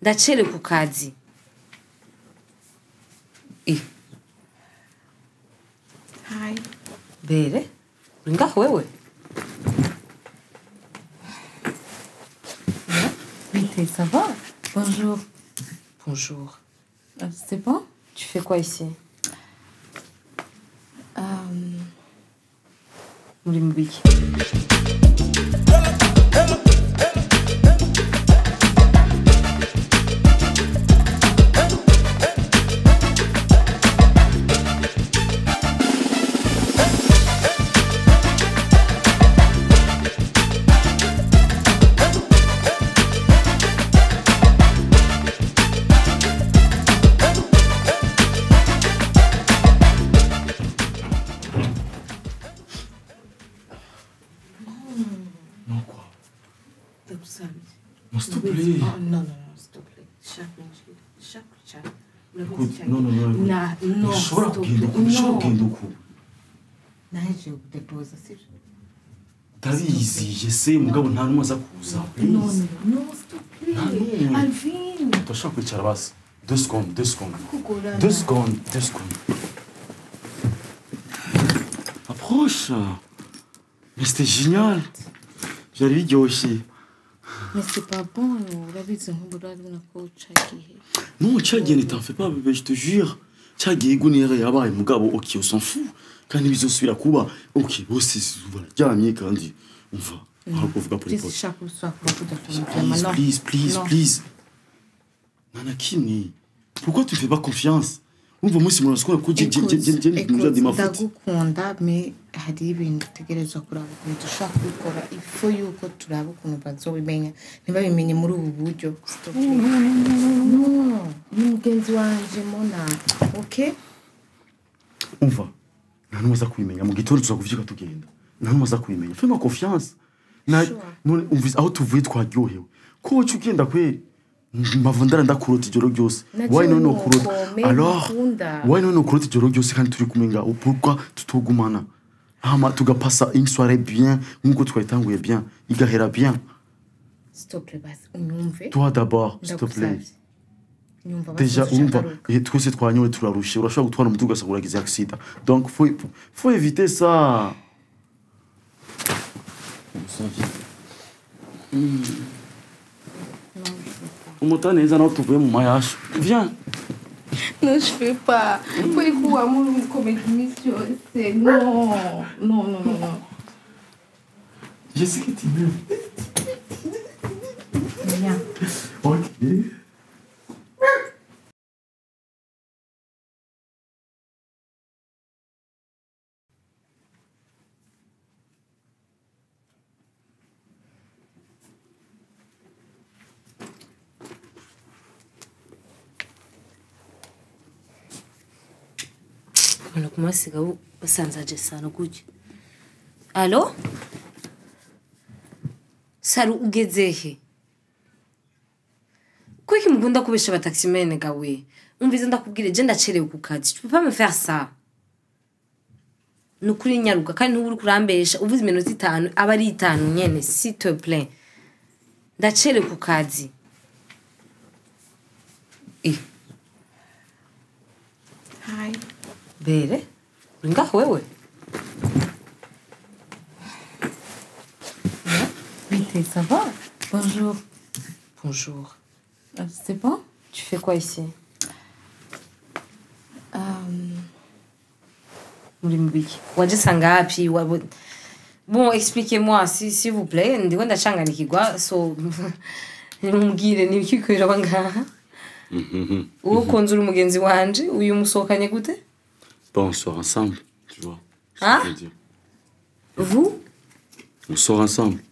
Ndacerewe ku kazi. Eh. Hi. Bere, uri ngaho wewe? Bite, ça va? Bonjour. Bonjour. C'est bon? Tu fais quoi ici? Muri mu biki? Non, quoi? Non, s'il te plaît. Oh, non, non, non, s'il te plaît. Chaque. Écoute, non, non, non. Na, non, s'il te plaît. Non. Naje kudepoza, sivyo? Ndabizi, je sais, mugabo nta numwe aza kuza. Non, non, non, s'il te plaît. Alvin. Turashobora kwicara basi. 2 secondes, 2 secondes. 2 secondes, 2 secondes. Approche. Mais c'était génial. Byari biryoshye. Mais c'est pas bon, urabizi nk'uburari nako cagihe. Non, cagihe ne t'en fais pas, bébé, je te jure. Cagihe gunere yabaye mugabo, ok, on s'en fout. Kandi bizosubira kuba, ok, bose bararyamye kandi umva, aho kuvuga pour les potes. Please, please, please. Nana kimwe. Pourquoi tu fais pas confiance? Umva umunsi murasukura ko je ndagukunda me hari ibintu dutegerezwa kuraba ukuntu dushobora kubikora ifo yuko turaba ukuntu bazobimenya ntibabimenye muri ubu buryo. No, ni mugenzi wanje Mona, okay? Umva nta n'umwe aza kubimenya mu gitondo tuza kuvyuka tugenda nta n'umwe aza kubimenya. Fais-moi confiance. None umvise aho tuvuye twaryohewe ko woca ugenda kweri mava ndakurota ijoro ryose. Why none ukurota? Alors why none ukurota ijoro ryose kandi turi kumwe ngaho? Pourquoi tutogumana hama tugapasa une soirée bien nkuko twayitanguye bien igahera bien? S'il te plaît basi unyumve. Toi d'abord, s'il te plaît. Déjà urumva twese twanyowe turarushe, urashobora gutwara umuduga ugasanga uragize accident. Donc faut éviter ça. Umutane neza naho tuvuye mu mayasha. Viens. Non, je fais pas. Faut écouter mon comédie, c'est non, non, non, non, non. Je sais que tu m'aimes. Viens. Ok. Kumasiga basanzaje sano gutya. Allo? Saru ugezehe? Kuki mukunda kubesha abataximene gawe? Umvize ndakubwire je ndacerewe ku kazi. Tu peux pas me faire ça. Nukuri nyaruka kandi ntuburi kurambesha uvuze iminota 5 aba ari 5 nyene s'il te plaît. Ndacerewe ku kazi. Eh. Hi. Bere, uri ngaho wewe? Bite, ça va? Bonjour. Bonjour. C'est bon? Tu fais quoi ici? Muri mu biki? Waje sangapi? Bon, expliquez-moi s'il vous plaît. Ndiko ndacanganikirwa so mumbwire ni ibiki biraba ngaha. Uwo konzura umugenzi wanje uyu musohokanye gute? Bon, on sort ensemble, tu vois. Hein? Je veux dire. Vous? On sort ensemble.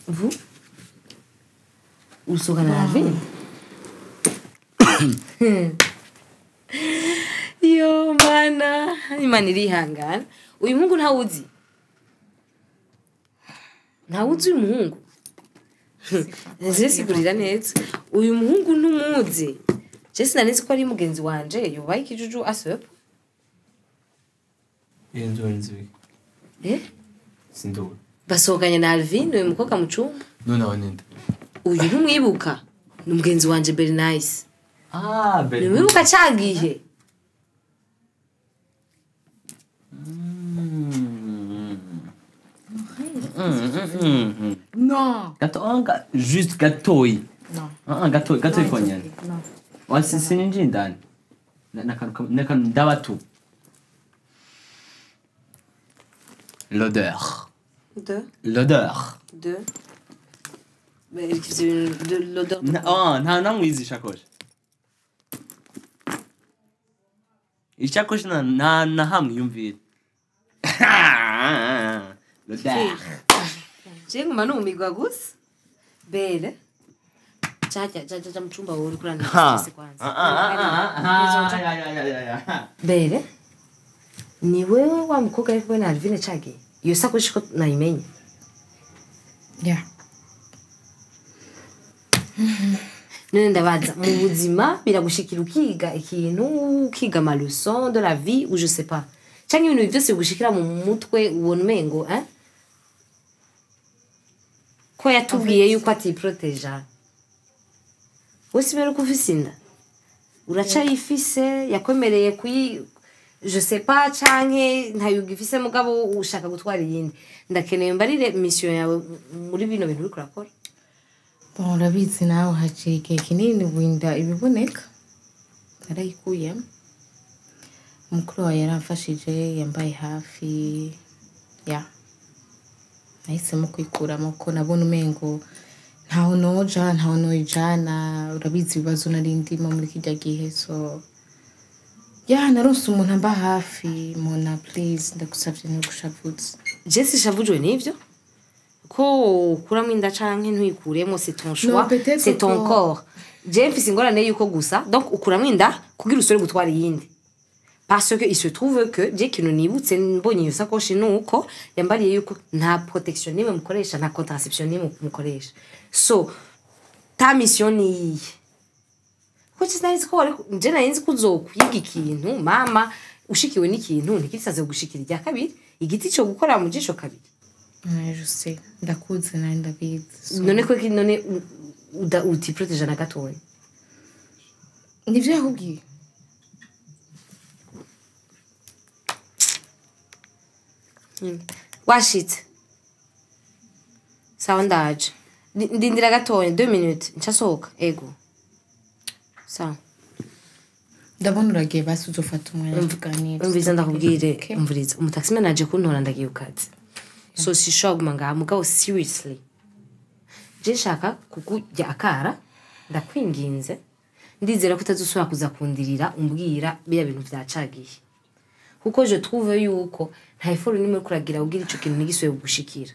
Vous? Usohokana na Alvin? Yo mana, Imana irihangana. Uyu muhungu ntawuzi. Ntawuzi uyu muhungu. Nzisigurira neza. Uyu muhungu ntumuzi. Je sinanzi ko ari mugenzi wanje yobaye ikijuju asopo. Induru nzi. Eh? Sinduru. Basohokanye na Alvin, uyu mukobwa mu cumba. None aho ninde? Uyu ntumwibuka, ni umugenzi wanje Bernice. Ah, Bernice. Ntumwibuka cagihe? Non. Gato, juste gatoyi. Non. Ah, gatoyi, gatoyi konyene. Non. Wasi sininjiye indani. N'akantu ndabatu. L'odeur. De? L'odeur. De? Mais de l'odeur de... Oh, nta namwizi ishakoshi. Ishakoshi na hamwe yumvira. L'odeur. Je nguma numirwa gusa. Bere. Jaja mu cumba wowe uriko urandika kwanza. Bere. Ni wewe wa mukobwa ari kumwe na Alvin cagiye. Iyo sakoshi ko nayimenye. Yeah. None ndabaza mu buzima biragushikira ukiga ikintu, ukiga ma leçon de la vie ou je sais pas. Canke ibintu byose bigushikira mu mutwe ubona umengo, hein? Ko yatubwiye yuko atiproteja. Wese mbere ko ufise inda. Uracayifise, yakwemereye kuyi je sais pas canke ntayugifise mugabo ushaka gutwara iyindi. Ndakeneye mbarire mission yawe muri bino bintu uriko urakora. Bon, urabizi nawe haciye igihe kinini winda ibiboneka. Narayikuyemo. Mukuru wawe yaramfashije, yambaye hafi. Ya. Nahisemo kuyikuramo ko nabona umengo ntaho noja, ntaho noyijana, urabizi ibibazo nari ndimo muri kirya gihe, so ya naronse umuntu amba hafi. Mona please, ndagusavye ntugushavutse. Je sishavujwe n'ivyo ko ukuramo inda canke ntuyikuremo, c'est ton choix, c'est ton corps. Je mfise ingorane yuko gusa donc ukuramo inda kugira usubire gutwara iyindi. Parce que il se trouve que je kintu nibutse mbonye iyo sakoshi nuko yambariye yuko nta protection nimwe mukoresha, nta contraception nimwe mukoresha. So ta mission ni iyihe? Kuko sinari nzi ko wari, je nari nzi ko uzokwiga ikintu mama ushikiwe n'ikintu ntikisaze gushikira irya kabiri, igiti cyo gukora mu jisho kabiri. Je sais, ndakuze nawe ndabizi. None ko none utiproteja na gatoya. Nivyo yakubwiye. Washitse. Sawa ndaje. Ndindira gatoya 2 minutes ncasohoka. Ego. Sawa. Ndabona uragiye basi uzofata umwanya tuganire. Umviriza ndakubwire, umviriza. Umutaxi manager kuntora ndagiye ukazi. So sishobora kuguma ngaha mugabo seriously. Je nshaka kukurya akara, ndakwinginze. Ndizera ko utazosubira kuza kundirira umbwira biriya bintu vyacagiye. Kuko je trouve yuko nta effort nimwe kuragira ugira ico kintu ntigisubiye kugushikira.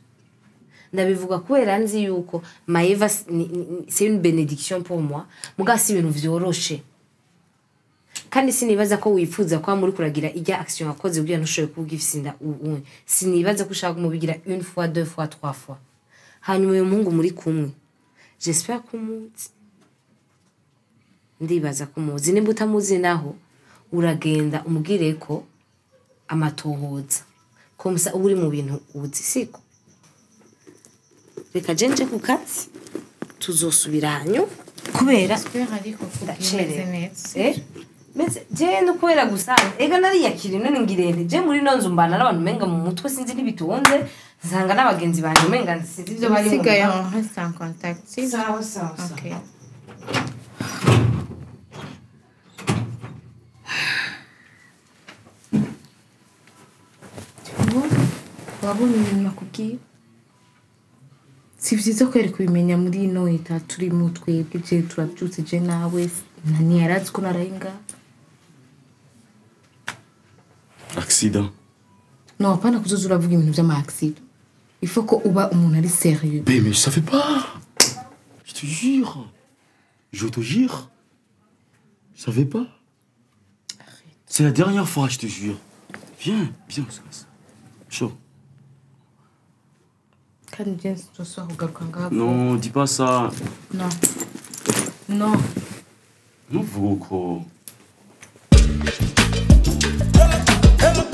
Ndabivuga kubera nzi yuko Maeva c'est une bénédiction pour moi, muga si ibintu vyoroshe. Kandi sinibaza ko wifuza kwa muri kuragira ijya action wakoze kugira ntushoboye kugifisa inda ubu. Sinibaza ko ushaka kumubigira une fois, deux fois, trois fois. Hanyuma uyu muhungu muri kumwe. J'espère ko umuzi. Ndibaza ko umuzi, nimba utamuzi naho uragenda umubwire ko amatohoza. Komsa uri mu bintu uzi siko. Reka jenje ku kazi tuzosubira hanyu kubera ndacerewe. Meze je no kubera gusa ega nariyakira none ngirente je muri no nzu mbana n'abantu menga mu mutwe sinzi nibitonze nsanga n'abagenzi banje menga sinzi ivyo bari mu Sigaye on reste en contact. Sawa sawa. Okay. Wabonye ibintu nakubwiye? Si vyiza ko yari kubimenya muri ino eta turimo twebwe, je turabyutse je nawe ntiyarazi ko naraye ngaha. Accident. Non, hapana kuzoza uravuga ibintu vy'ama accident. Il faut ko uba umuntu ari sérieux. Mais je savais pas. Je te jure. Je te jure. Je savais pas. Arrête. C'est la dernière fois, je te jure. Viens, viens, on se casse. Chaud. Non, dis pas ça. Non. Non. Non, Voko. Hello.